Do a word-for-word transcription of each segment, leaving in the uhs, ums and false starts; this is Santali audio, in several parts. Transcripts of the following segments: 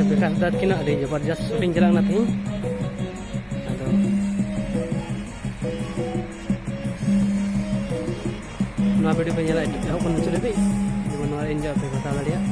ᱵᱤᱠᱟᱥ ᱫᱟ ᱛᱟᱹᱠᱤᱱᱟᱜ ᱟᱹᱰᱤ ᱡᱚᱵᱚᱨᱡᱚᱥ ᱥᱩᱴᱤᱝ ᱪᱟᱞᱟᱜ ᱠᱟᱱᱟ ᱛᱮᱦᱮᱧ᱾ ᱟᱫᱚ ᱱᱚᱣᱟ ᱵᱷᱤᱰᱤᱭᱳ ᱯᱮ ᱧᱮᱞᱟ ᱮᱦᱚᱵ ᱠᱷᱚᱱ ᱢᱩᱪᱟᱹᱫ ᱫᱷᱟᱹᱵᱤᱡ, ᱡᱮᱢᱚᱱ ᱱᱚᱣᱟ ᱮᱱᱡᱚᱭ ᱯᱮ ᱦᱟᱛᱟᱣ ᱫᱟᱲᱮᱭᱟᱜ᱾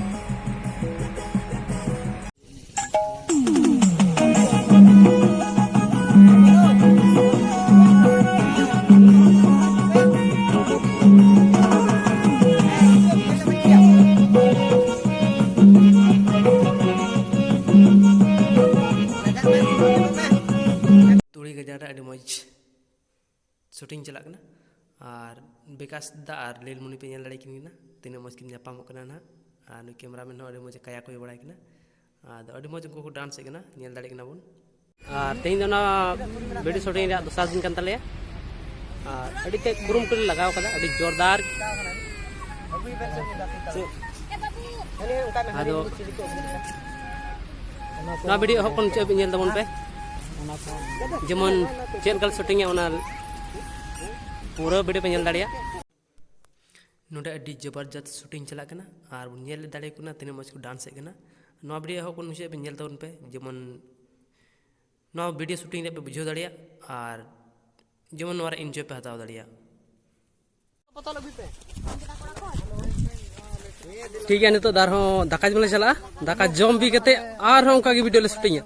ᱛᱩᱲᱤ ᱜᱟᱡᱟᱲ ᱨᱮ ᱟᱹᱰᱤ ᱢᱚᱡᱽ ᱥᱩᱴᱤᱝ ᱪᱟᱞᱟᱜ ᱠᱟᱱᱟ᱾ ᱟᱨ ᱵᱤᱠᱟᱥ ᱫᱟ ᱟᱨ ᱞᱤᱞᱢᱩᱱᱤ ᱯᱮ ᱧᱮᱞ ᱫᱟᱲᱮ ᱠᱤᱱ ᱠᱟᱱᱟ, ᱛᱤᱱᱟᱹᱜ ᱢᱚᱡᱽ ᱠᱤᱱ ᱧᱟᱯᱟᱢᱚᱜ ᱠᱟᱱᱟ ᱱᱟᱦᱟᱜ᱾ ᱟᱨ ᱱᱩᱭ ᱠᱮᱢᱨᱟᱢᱮᱱ ᱦᱚᱸ ᱟᱹᱰᱤ ᱢᱚᱡᱽ ᱠᱟᱭᱟ ᱠᱚ ᱦᱩᱭ ᱵᱟᱲᱟᱭ ᱠᱟᱱᱟ᱾ ᱟᱫᱚ ᱟᱹᱰᱤ ᱢᱚᱡᱽ ᱩᱱᱠᱩ ᱠᱚ ᱰᱟᱱᱥ ᱮᱫ ᱠᱟᱱᱟ, ᱧᱮᱞ ᱫᱟᱲᱮᱭᱟᱜ ᱠᱟᱱᱟ ᱵᱚᱱ᱾ ᱟᱨ ᱛᱮᱦᱮᱧ ᱫᱚ ᱚᱱᱟ ᱵᱷᱤᱰᱤᱭᱳ ᱥᱩᱴᱤᱝ ᱨᱮᱭᱟᱜ ᱫᱚᱥᱟᱨ ᱫᱤᱱ ᱠᱟᱱ ᱛᱟᱞᱮᱭᱟ᱾ ᱟᱨ ᱟᱹᱰᱤ ᱛᱮᱫ ᱠᱩᱨᱩᱢᱩᱴᱩ ᱞᱮ ᱞᱟᱜᱟᱣ ᱠᱟᱫᱟ, ᱟᱹᱰᱤ ᱡᱳᱨᱫᱟᱨ᱾ ᱟᱫᱚ ᱱᱚᱣᱟ ᱵᱷᱤᱰᱤᱭᱳ ᱮᱦᱚᱵ ᱠᱷᱚᱱ ᱢᱩᱪᱟᱹᱫ ᱦᱟᱹᱵᱤᱡ ᱧᱮᱞ ᱛᱟᱵᱚᱱ ᱯᱮ, ᱡᱮᱢᱚᱱ ᱪᱮᱫ ᱞᱮᱠᱟ ᱞᱮ ᱥᱩᱴᱤᱝᱟ, ᱚᱱᱟ ᱯᱩᱨᱟᱹ ᱵᱷᱤᱰᱤᱭᱳ ᱯᱮ ᱧᱮᱞ ᱫᱟᱲᱮᱭᱟᱜᱼᱟ᱾ ᱱᱚᱰᱮ ᱟᱹᱰᱤ ᱡᱚᱵᱚᱨᱡᱚᱥ ᱥᱩᱴᱤᱝ ᱪᱟᱞᱟᱜ ᱠᱟᱱᱟ ᱟᱨ ᱵᱚᱱ ᱧᱮᱞ ᱫᱟᱲᱮᱭᱟᱠᱚ ᱠᱟᱱᱟ ᱛᱤᱱᱟᱹᱜ ᱢᱚᱡᱽ ᱠᱚ ᱰᱟᱱᱥ ᱮᱫ ᱠᱟᱱᱟ᱾ ᱱᱚᱣᱟ ᱵᱷᱤᱰᱤᱭᱳ ᱮᱦᱚᱵ ᱠᱷᱚᱱ ᱢᱩᱪᱟᱹᱫ ᱦᱟᱹᱵᱤᱡ ᱧᱮᱞ ᱛᱟᱵᱚᱱ ᱯᱮ, ᱡᱮᱢᱚᱱ ᱱᱚᱣᱟ ᱵᱷᱤᱰᱤᱭᱳ ᱥᱩᱴᱤᱝ ᱨᱮᱭᱟᱜ ᱯᱮ ᱵᱩᱡᱷᱟᱹᱣ ᱫᱟᱲᱮᱭᱟᱜ᱾ ᱟᱨ ᱡᱮᱢᱚᱱ ᱱᱚᱣᱟ ᱨᱮ ᱮᱱᱡᱚᱭ ᱯᱮ ᱦᱟᱛᱟᱣ ᱫᱟᱲᱮᱭᱟᱜ᱾ ᱴᱷᱤᱠ ᱜᱮᱭᱟ, ᱱᱤᱛᱚᱜ ᱫᱚ ᱟᱨᱦᱚᱸ ᱫᱟᱠᱟ ᱡᱚᱢ ᱞᱮ ᱪᱟᱞᱟᱜᱼᱟ᱾ ᱫᱟᱠᱟ ᱡᱚᱢ ᱵᱤ ᱠᱟᱛᱮ ᱟᱨᱦᱚᱸ ᱚᱱᱠᱟ ᱜᱮ ᱵᱷᱤᱰᱤᱭᱳ ᱞᱮ ᱥᱩᱴᱤᱝᱟ᱾